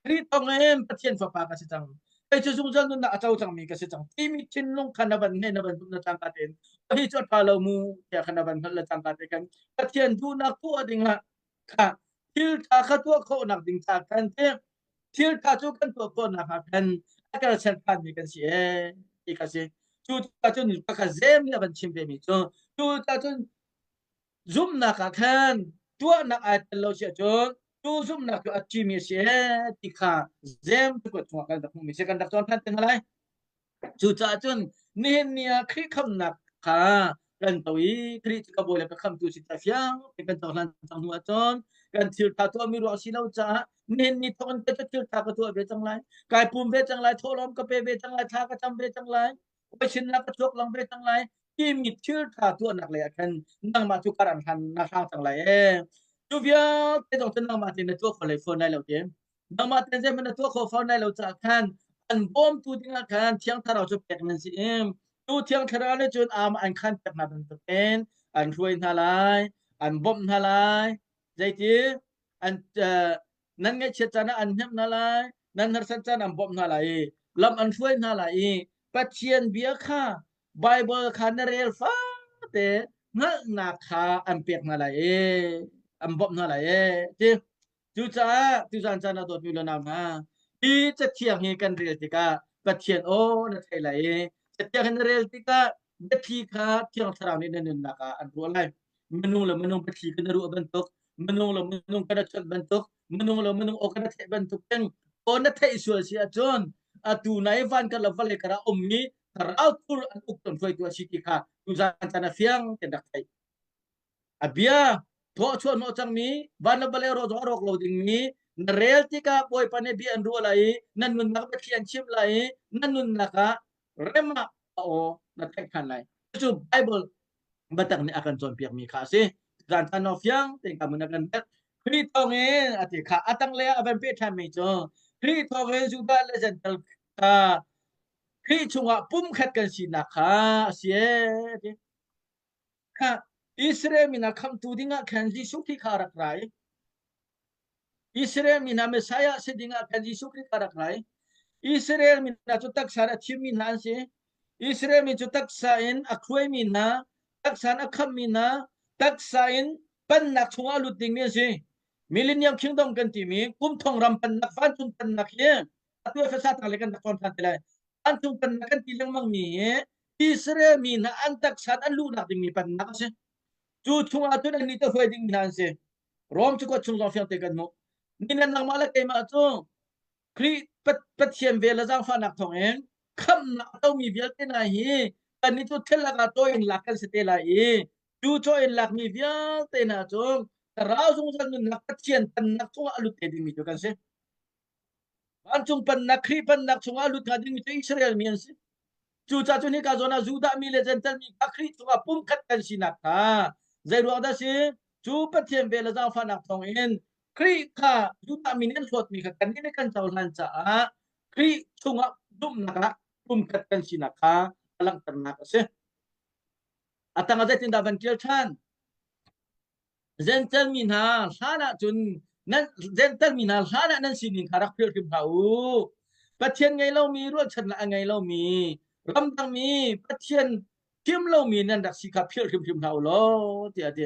Khrih thawng in Pathian fapa ka si cang. Kei cu zungzal nunnak a co cangmi ka si cang timi thinlung kha na van ngeih na van zumh na cangka tein hi cu a ṭha lo mu tiah kha na van hngalh le cangka te khan Pathian duhnak tuah dingah kha thil ṭha kha tuah khawhnak ding ca khan ti thil ṭha cu kan tuah khawhnak ah khan a kal ser ṭhanmi kan si ee ti kha si. Cu cun pakhat zem nih a van chim ve mi cu cu cun zumhnak ah khan tuahnak ai tel lo si ahcun cu zumhnak cu a thimi a si ee ti kha zem tukut chungah kan rak hmuhmi si kan rak cawn ṭhan te hna lai. Cucaah cun nihin ni ah Khrih khamnak kha kan to i Khrih cu ka bawi le ka khamtu si ta fiang te kan cohlan cang hnu ahcun kan thil ṭha tuahmi ruang si lo caah nihin ni thawk in ka thil ṭha ka tuah ve cang lai, kai pum ve cang lai, thawhlawm ka pe ve cang lai, thla ka cam ve cang lai, sinnak ka chuak lang ve cang lai timi thil ṭha tuahnak lei ah khan nangmah cu kar an hlan na hlang cang lai ee. Cu vialte zong cu nangmah te na tuah kho lei fawn lai lo te. Nangmah te zeihmanh na tuah kho fawn lai lo caah khan an bawmtu dingah khan Thiang Thlarau cu pek nan si i cu Thiang Thlarau nih cun am an khan pek hna bantukin an hruai hna lai, an bawmh hna lai. Zeiti an nan ngaihchiat caan ah an hnemh hna lai, nan harsat caan an bawmh hna lai i lam an hruai hna lai i Pathian bia kha Bible kha na rel fate hngalhnak kha an pek hna lai i an bawmh hna lai e ti. Cucaah tuzan caan ah dawtmi le nau hna, hi cathiang hi kan rel tikah Pathian aw na thei lai i cathiang hi na rel tikah biathli kha Thiang Thlarau nih na nunnak ah an ruah lai. Minung le minung biathli kan i ruah bantuk, minung le minung kan i chawnh bantuk, minung le minung aw kan i theih bantuk in aw na theih sual si ahcun atu nai van kar le vawlei kar ah ummi thlarau thur an uk ton hruaitu a si ti kha tuzan caan ah fiang tein rak theih. A bia thawhchuah hnawh cangmi van le vawlei rawh zong a rawk lo dingmi na rel tikah Bawipa nih bia an ruah lai i na nunnak biathli an chimh lai i na nunnak ah rem ah a aw na theih ṭhan lai. Cucu Bible biatak nih a kan cawnpiakmi kha a si. Zan caan no fiang tein ka mun a kan bek. Khrih thawngin a ti kha a tanglei ah a van peh ṭhanmi cu Khrih thawngin Judah le Gentile kha Khrih chungah pumkhat kan sinak kha a si ee ti. Kha Israel mi hna khamhtu dingah khan Jesuh Khrih kha a rak ra i Israel mi hna Messiah si dingah khan Jesuh Khrih kha a rak ra i Israel mi hna cu taksa in a thimmi hna an si. Israel mi cu taksa in a hruaimi hna, taksa in a khamhmi hna, taksa in pennak chungah a lut dingmi an si. Millennium Kingdom kan timi kum thong ram pennak, vancung pennak hi atu Efesa tang le kan rak cawn ṭhan te lai. Vancung pennak kan ti lengmang mi hi Israel mi hna an taksa an luhnak dingmi pennak a si. Cu chungah cun annih cu hruai dingmi hna an si. Rom cakuat chung zong fiang te kan hmuh. Ni le nangmah le keimah cu Khrih Pathian vel le zaangfahnak thawngin khamhnak a tomi vialte hna hi kannih cu thil lakah cawi in lak kan si te lai i cu cawi in lakmi vialte hna cu thlarau zungzal nunnak Pathian pennak chungah a lut te dingmi cu kan si. Vancung pennak Khrih pennak chungah a lut hnga dingmi cu Israel mi an si. Cucaah cun hika zawn ah Judah mi le Jentail mi kha Khrih chungah pumkhat kan sinak kha zei ruang dah si? Cu Pathian vel le zaangfahnak thawngin Khrih kha Judah mi nih an hlawtmi kha kannih nih kan cohlan caah Khrih chungah zumhnak ah pumkhat kan sinak kha a langhternak a si. A tang ah zeitindah van ṭial ṭhan? Jentail mi hna hlan ah cun nan Jentail mi hna hlan ah nan sining kha rak philh hrim hlah u. Pathian ngei lomi ruahchannak a ngei lomi ramdang mi Pathian thim lomi nan rak si kha philh hrimhrim hlah u law tiah a ti.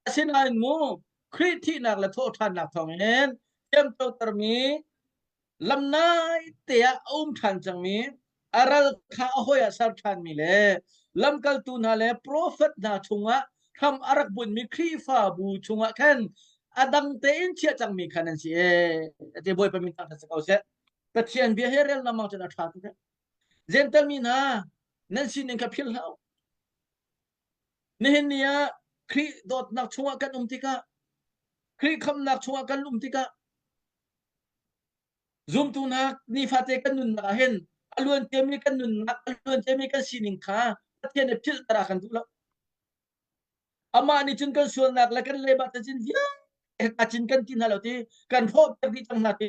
Asinain mu Khrih thihnak le thawhṭhannak thawngin thiamcotermi lamnai te ah a um ṭhan cangmi a ral kha a hawi ah ser ṭhanmi le lamkaltu hna le profet hna chungah hram a rak bunhmi Khrihfabu chungah khan a dang tein chiah cangmi kha nan si ee. Ati Bawipa min thangṭhat si ko seh. Pathian bia hi rel lengmang cun a ṭha tuk. Jentail mi hna nan sining kha philh hlah u. Nihin ni ah Khrih dawtnak chungah kan um tikah Khrih khamhnak chungah kan um tikah Zumtu hna nifate kan nunnak ah hin a luan ciami kan nunnak, a luan ciami kan sining kha Pathian nih philhter a kan duh lo. Amah nih cun kan sualnak le kan leiba cazin vialte a cin kan ti hna lo ti kan hrawhpiak dih cang hna ti.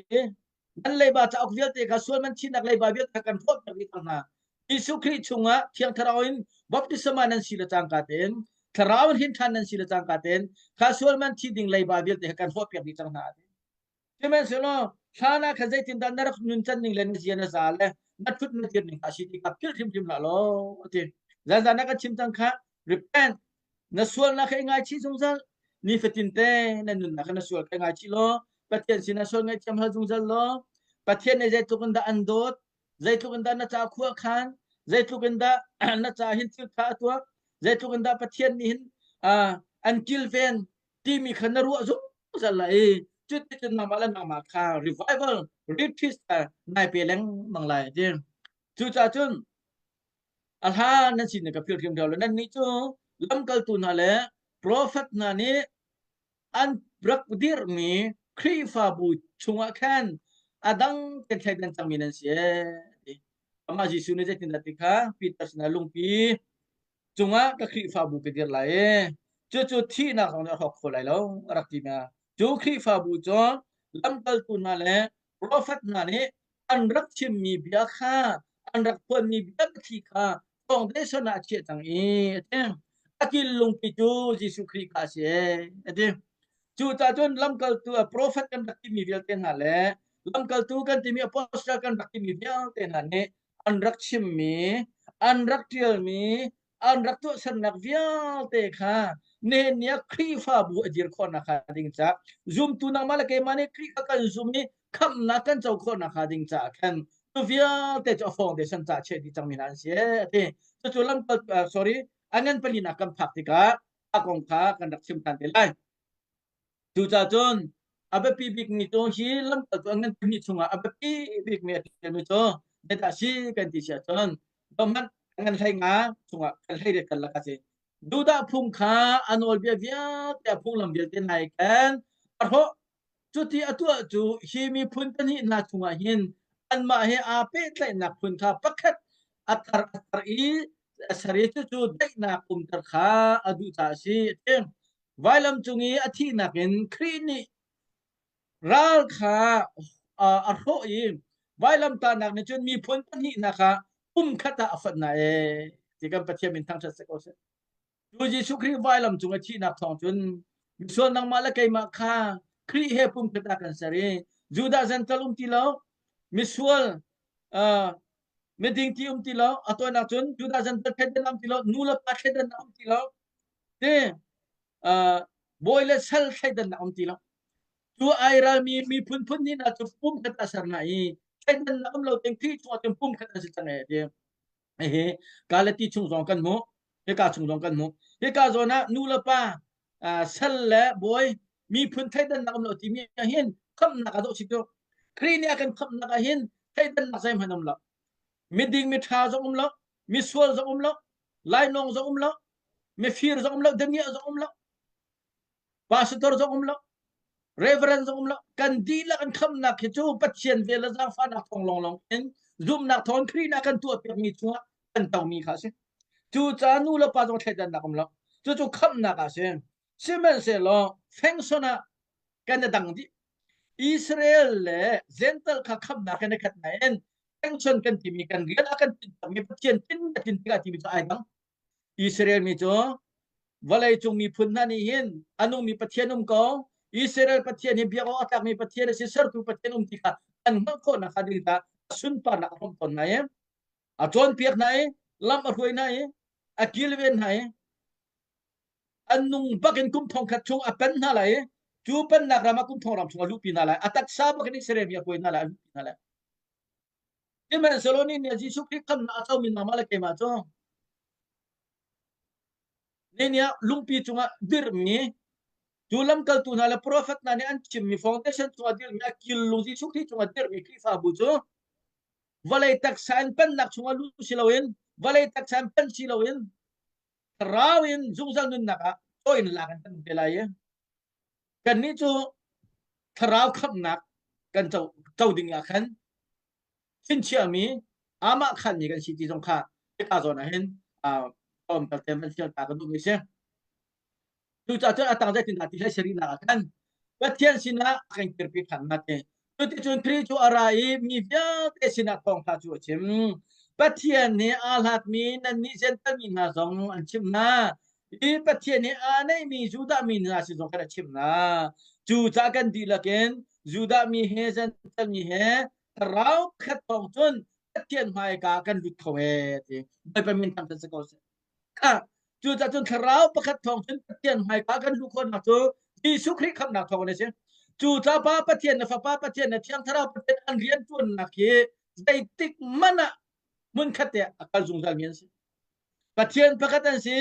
Nan leiba cauk vialte kha sual man chinnak leiba vialte kha kan hrawhpiak dih cang hna. Jesuh Khrih chungah Thiang Thlarau in baptisma nan si le cangka tein Thlarau in hrin ṭhan nan si le cangka tein kha sual man thi ding leiba vialte kha kan hrawhpiak dih cang hna. Sihmanhsehlaw hlan ah khan zeitindah na rak nuncan ning le na zia na za le Na thut na dir ning kha si ti kha philh hrimhrim hlah law ti. Zanzan na kan chim cang kha repent na sualnak kha i ngaichih zungzal nifatin te na nunnak kha na sual kha ngaichih law Pathian sinah sual ngaihthiam hal zungzal law Pathian nih zeitluk in dah an dawt zeitluk in dah na ca khua khan zeitluk in dah na ca hin thil tha a tuah zeitluk in dah Pathian nih hin an kilven timi kha na ruah zungzal lai i cuticun nangmah le nangmah kha revival retreat nai pe lengmang lai ti cucaah cun A hlan nan sin ka philh hrimhrim lo. Nannih cu lamkaltu hna le profet hna nih an rak dirhmi Khrihfabu chungah khan a dang tein thleidan cangmi nan si ee. Amah Jesuh nih zeitindah ti kha Peter sinah lungpi cungah ka Khrihfabu ka dirh lai i cucu thihnak zong nih a hrawk kho lai lo a rak ti hna. Cu Khrihfabu cu lamkaltu hna le profet hna nih an rak chimmi bia kha an rak phuanmi bia biathli kha foundation ah a chiah cang i a ti. A kil lungpi cu Jesuh Khrih kha a si a ti. Cucaah cun lamkaltu prophet kan rak timi vialte hna le lamkaltu kan timi apostle kan rak timi vialte hna nih an rak chimmi an rak ṭialmi an rak tuahsernak vialte kha nihin ni ah Khrihfabu a dir khawhnak hnga ding caah zumtu nangmah le keimah nih Khrih kha kan zum i khamhnak kan co khawhnak hnga ding caah khan cu vialte cu a foundation caah chiah dih cangmi hna an si a ti. Cucu lamkal sorry a ngan palinak kan phak tikah a kong kha kan rak chim ṭhan te lai. Cucaah cun a biapi bikmi cu hi lamkaltu an ngan pahnih chungah a biapi bikmi a ṭialmi cu zeidah a si kan ti si ahcun dohmanh a ngan 15 chungah kan 18 karlak a si. Judah phung kha a nawlbia vialte a phunglam vialte hna he khan a hrawh. Cuti a tuah cu hi miphun pahnih hna chungah hin anmah he aa pehtlaihnak phun kha pakhat a thar a thar i a ser i cucu daihnak umter kha a duh caah a si a ti. Vailam cung i a thihnak in Khrih nih ral kha a hrawh i vailamtahnak nih cun miphun pahnihnak kha pumkhat ah a fonh hna ee ti kan Pathian min thangṭhat si ko seh. Cu Jesuh Khrih vailam cung a thihnak thawng cun misual nangmah le keimah kha Khrih he pumkhat ah kan ser i Judah Gentile um ti lo misual uh, miding ti um ti lo a tawinak cun Judah Gentile thleidan um ti lo nu le pa thleidan um ti lo Ti uh, bawi le sal thleidannak um ti lo. Cu ai ralmi miphun phun hnih hna cu pum khat a ser hna i thleidannak um lo ding Khrih chungah cun pum khat an si cang e ti. Hihi Galati chung zong kan hmuh. Hika chung zong kan hmuh. Hika zawn ah nu le pa uh, sal le bawi miphun thleidannak um lo timi ah hin khamhnak a dawh si tu. Khrih nih a kan khamhnak ah hin thleidannak zeihmanh um lo. Miding miṭha zong um lo, misual zong um lo, lainawng zong um lo, mifir zong um lo, damiah zong um lo, pastor zong um lo, reverend zong um lo. Kan dihlak an khamnak hi cu Pathian vel le zaangfahnak thawng lawnglawng in zumhnak thawng Khrih nih a kan tuahpiakmi chungah kan tomi kha a si. Cucaah nu le pa zong thleidannak um lo. Cucu khamhnak ah a si. Sihmanhsehlaw fengson ah kan i dang dih. Israel le Gentile kha khamhnak in a khat nain sanction kan timi kan rian a kan tintermi Pathian tin a tin tikah timi cu ai dang. Israel mi cu vawlei cung miphun hna nih hin a nungmi Pathian um ko Israel Pathian hi biak awk a tlakmi Pathian a si sertu Pathian um ti kha an hngalh khawh nak ding ta sunparnak a hrawm tawn hna i a cawnpiak hna i lam a hruai hna i a kilven hna i an nung bak in kum thong khat chung a pen hna lai i cu pennak ram ah kum thong ram chung a luhpi hna lai a taksa bak in Israel mi a hruai hna lai a luhpi hna lai Sihmanhsehlaw ni nih Jesuh Khrih khamnak a comi nangmah le keimah cu ni nih ah lungpi cungah dirhmi cu lamkaltu hna le profet hna nih an chimmi foundation cungah dirhmi a kil lung Jesuh Khrih cungah dirhmi Khrihfabu cu vawlei taksa in pennak chungah luh si loin vawlei taksa in pen si loin thlarau in zungzal nunnak ah caw in lak in kan um te lai i kannih cu thlarau khamhnak kan co, co ding ah khan chingchiahmi amah khanmi kan si ti zong kha hika zawn ah hin tlawmpal te van fial ta ka duhmi si. Cucaah cun a tang zeitindah ti hlei sarihnak ah khan Pathian sinah a kan kirpi ṭhan hna ti. Cuticun Khrih cu a ra i mi vialte sinah thawngṭha cu a chim. Pathian nih aa hlatmi nannih Jentail mi hna zong an chimh hna. I Pathian nih aa neihmi Judah mi hna sin zong khan a chimh hna. Cucaah kan dihlak in Judah mi he Jentail mi he thlarau khat thawng cun Pathian hmaika kan lut kho ee ti. Bawipa min thangṭhat si ko seh. Kha cucaah cun thlarau pakhat thawng cun Pathian hmaika kan luh khawhnak cu Jesuh Khrih khamhnak thawng in a si. Cu tlapa Pathian na Fapa Pathian na Thiang Thlarau Pathian an rian ṭuannak hi zeitik hmanh ah hmunkhat te a kal zungzalmi an si. Pathian pakhat an si,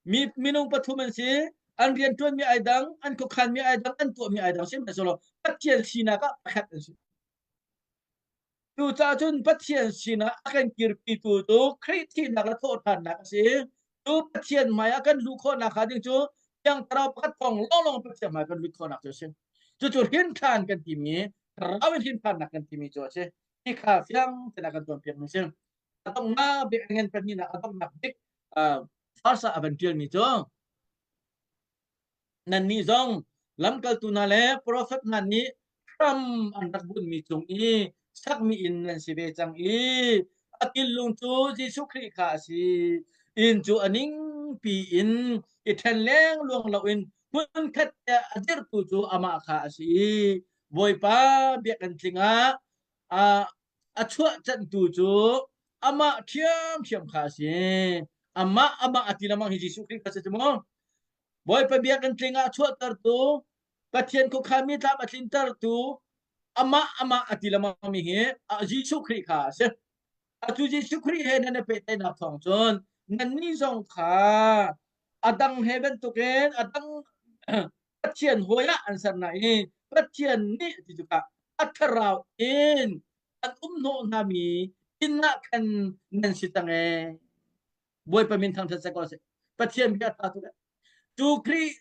mi minung pathum an si, an rian ṭuanmi ai dang, an khuakhanmi ai dang, an tuahmi ai dang sihmanhsehlaw Pathian sinak ah pakhat an si. Cucaah cun Pathian sinah a kan kirpitu cu Khrih thihnak le thawhṭhannak a si. Cu Pathian hmaiah kan luh khawhnak hnga ding cu Thiang Thlarau pakhat thawng lawnglawng Pathian hmai kan lut khawhnak cu a si. Cucu hrinṭhan kan timi, Thlarau in hrinṭhannak kan timi cu a si. Hi kha fiang tein a kan cawnpiakmi a si. A donghnak bik a ngan pahnihnak a donghnak bik verse ah a van ṭialmi cu Nannih zong lamkaltu hna le profet hna nih hram an rak bunhmi cung i sakmi inn nan si ve cang i a killung cu Jesuh Khrih kha a si. Inn cu a ningpi in i ṭhen lengluang loin hmunkhat te a dirhtu cu amah kha a si i Bawipa biakinn tling ah a chuah canhtu cu amah ṭhiamṭhiam kha a si. Amah amah a ti lengmang hi Jesuh Khrih kha si cu mu. Bawipa biakinn tling ah chuahtertu Pathian khuakhanmi tlam a tlintertu amah amah a ti lengmangmi hi Jesuh Khrih kha a si. Atu Jesuh Khrih he nan i pehtlaihnak thawng cun nannih zong kha a dang he bantukin a dang Pathian hawi ah an ser hna i Pathian nih ti tikah a thlarau in an um hnawh hnami inn ah khan nan si cang ee. Bawipa min thangṭhat seh ko seh. Pathian bia ṭha tuk. Cu Khrih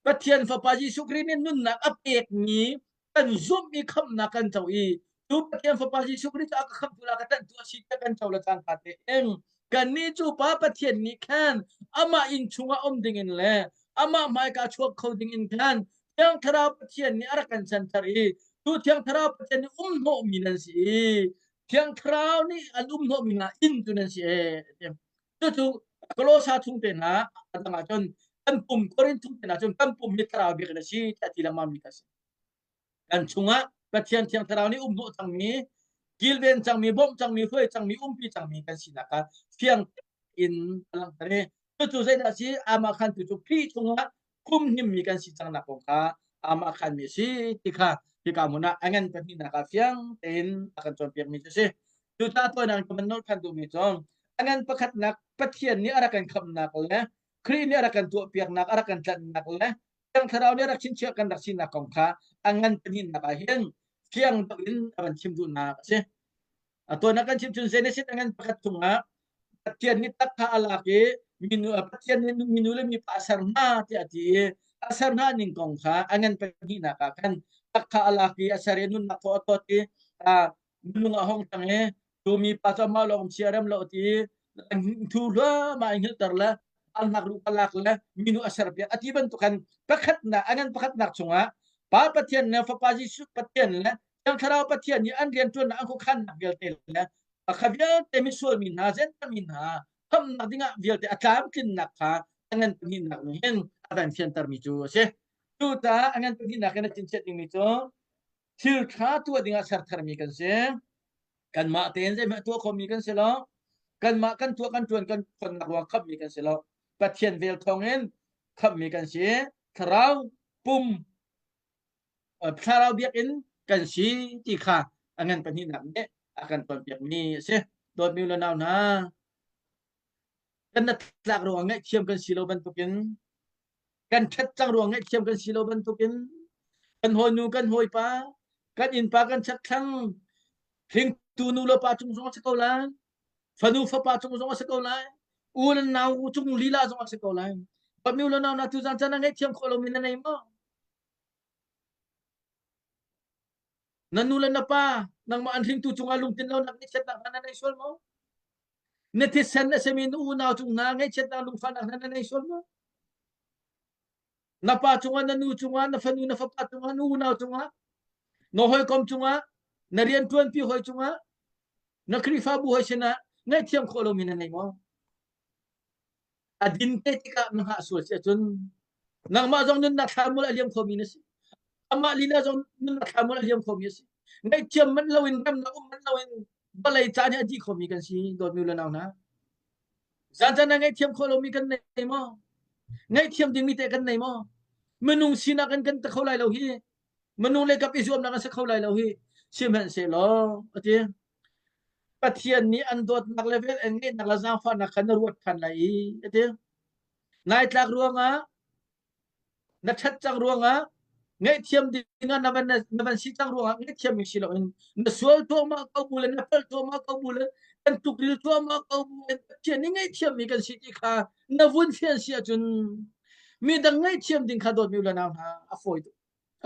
Pathian Fapa Jesuh Khrih nih nunnak a pekmi kan zumh i khamhnak kan co i cu Pathian Fapa Jesuh Khrih cu a ka khamhtu la ka tlanhtu a si tiah kan co le cangka tein kannih cu Pa Pathian nih khan amah inn chungah um dingin le amah hmaika chuak kho dingin khan Thiang Thlarau Pathian nih a rak kan chanter i cu Thiang Thlarau Pathian nih um hnawhmi nan si i Thiang Thlarau nih an um hnawhmi hna inn cu nan si ee. Cucu Kolosa chung te hna a dang ahcun kan pum Korin chung te hna cun kan pum hi thlarau biakinn a si tiah ti lengmang mi kha a si. Kan chungah Pathian Thiang Thlarau nih um hnawh cangmi, kilven cangmi, bawmh cangmi, hruai cangmi, umpi cangmi kan sinak kha fiang in a langhter i cucu zeidah a si? Amah khantu cu Khrih chungah humhimmi kan si cangnak kong kha amah khanmi a si ti kha hika hmun ah a ngan pahnihnak ah fiang tein a kan cawnpiakmi cu a si. Cucaah tuanang ka van nawl ṭhan duhmi cu a ngan pakhatnak Pathian nih a rak kan khamhnak le Khrih nih a rak kan tuahpiaknak, a rak kan tlanhnak le Thiang Thlarau nih a rak chinchiah kan rak sinak kong kha a ngan pahnihnak ah hin fiang deuh in a van chim duhnak a si. A tuan ah kan chim cun Genesis a ngan pakhat chungah Pathian nih tak kha a lak i minu Pathian nih minu le mipa a ser hna tiah a ti i a ser hna ning kong kha a ngan pahnihnak ah khan tak kha a lak i a ser i nunnak thaw a thawt i minung a hong cang i cu mipa cu amah lawng chia rem lo ti i thu hluahmah in hngilhter le al hnak lu ka lak le minu a ser piak a ti bantuk khan pakhatnak a ngan pakhatnak chungah Pa Pathian le Fapa Jesuh Pathian le Thiang Thlarau Pathian nih an rianṭuannak an khuakhannak vialte le kha vialte misual mi hna Gentile mi hna khamhnak dingah vialte a tlamtlinnak kha a ngan pahnihnak nih hin a van fiantermi cu a si. Cucaah a ngan pahnihnak in a cinchiat dingmi cu thil ṭha tuah dingah ser tharmi kan si. Kanmah tein zeihmanh tuah khomi kan si lo. Kanmah kan tuah kan ṭuan kan ṭhawnnak ruang khamhmi kan si lo. Pathian vel thawngin khamhmi kan si. Thlarau pum thlarau biakinn kan si ti kha a ngan pahnihnak nih a kan cawnpiakmi a si. Dawtmi le nau hna, kan na tlak ruang ngaihthiam kan si lo bantukin kan ṭhat cang ruang ngaihthiam kan si lo bantukin kan hawinu kan hawipa kan innpa kan chakthlang hringtu nu le pa cung zong a si ko lai fanu fapa cung zong a si ko lai u le nau cung lila zong a si ko lai Pami u le nau na tu zan chan na ngaihthiam khawh lomi na nei maw Na nu le na pa nangmah an hringtu cungah lungtlin lonak ngaihchiatnak hna na nei sual maw? Na thisen a simi na unau cung hna ngaihchiatnak lungfahnak hna na nei sual maw? Na pa cungah, na nu cungah, na fanu, na fapa cungah, na unau cungah, na hawikom cungah, na rianṭuanpi hawi cungah, na Khrihfabu hawi sinah ngaihthiam khawh lomi na nei maw? A din te tikah na hngah sual si ahcun nangmah zong nunnak thlamul a liam khomi na si. Amah lila zong nunnak thlamul a liam khomi a si. Ngaihthiam manh loin remnak um manh loin Vawlei caan hi a dih khomi kan si dawtmi le nau hna. Zan ah ngaihthiam khawh lomi kan nei maw? Ngaihthiam dingmi teh kan nei maw? Minung sinak in kan ta kho lai lo hi. Minung le kap i zuamnak an si kho lai lo hi. Sihmanhsehlaw ati Pathian nih an dawtnak le vel an ngeihnak le zaangfahnak kha na ruat ṭhan lai i ati. Nai tlak ruangah na ṭhat cang ruangah ngaihthiam ding ah na van na van si cang ruangah ngaihthiam mi si loin na sual tuahmah ko bu le na palh tuahmah ko bu le kan tukril tuahmah ko bu le Pathian nih ngaihthiam mi kan si ti kha na vun fian si ahcun midang ngaihthiam ding kha dawtmi u le nau hna a fawi tuk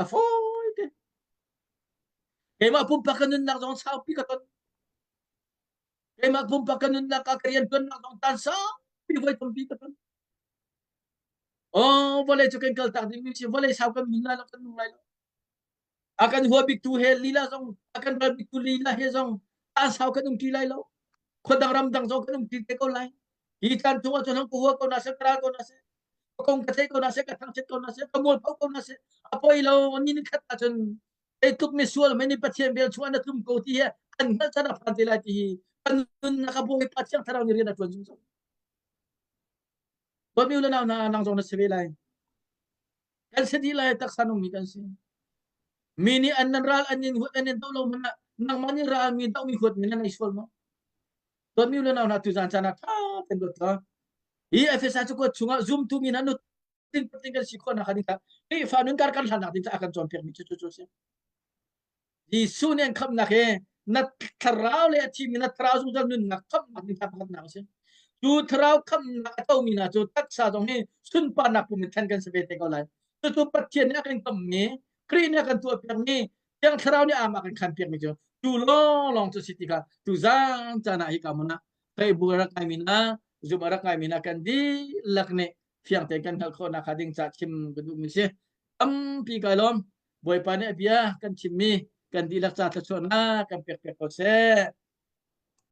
a fawi te keimah pumpak ka nunnak zong saupi ka ton keimah pumpak ka nunnak ah ka rian tuannak zong tan saupi voi tampi ka ton Oh, vawlei cu kan kaltak dingmi si vawlei sau kan nun lai lo kan nung lai lo. A kan hua biktu he lila zong a kan ral biktu lila he zong a sau kan um ti lai lo. Khua dang ram dang zong kan um ti te ko lai. Hi caan chung ah cun hang ka hua ko na seh ka ral ko na seh ka kong ka thei ko na seh ka thangchiat ko na seh ka mualpho ko na seh a poi lo ni ni khat ahcun zeitluk misual mei nih Pathian vel chung ah na tlum ko ti hi an hngalh caan a phan te lai ti hi kan nunnak a Bawipa Thiang Thlarau nih rian a ṭuan zungzal. Dawtmi u le nau hna nang zong na si ve lai. Kan si dih lai taksa nungmi kan si. Mi nih an nan ral an in huat an in doh lo hmanh ah nangmah nih ral mi dohmi huatmi na nei sual maw? Dawtmi u le nau hna tuzaan caan ah ṭha tein ruat law hi Efesa cakuat chungah zumtu mi hna nutin patling kan si khawhnak ding kha Khrihfa nun kar kan hlannak ding caah a kan cawnpiakmi cu cu cu a si. Jesuh nih an khamhnak hi na thlarau le a thimi na thlarau zungzal nunnak khamhnak ding pakhatnak a si. Cu thlarau khamhnak a tomi hna cu taksa zong hi sunparnak pum in thlen kan si ve te ko lai. Cucu Pathian nih a kan kammi, Khrih nih a kan tuahpiakmi, Thiang Thlarau nih amah kan khanpiakmi cu cu lawnglawng cu si tikah tu zan caan ah hika hmun ah Facebook a rak ngaimi hna, Zoom a rak ngaimi hna kan dihlak nih fiang tein kan hngalh khawhnak hnga ding ca chim ka duhmi si. Tampi kai lawm. Bawipa nih a bia kan chimmi kan dihlak ca thluachuahnak kan pek piak ko seh.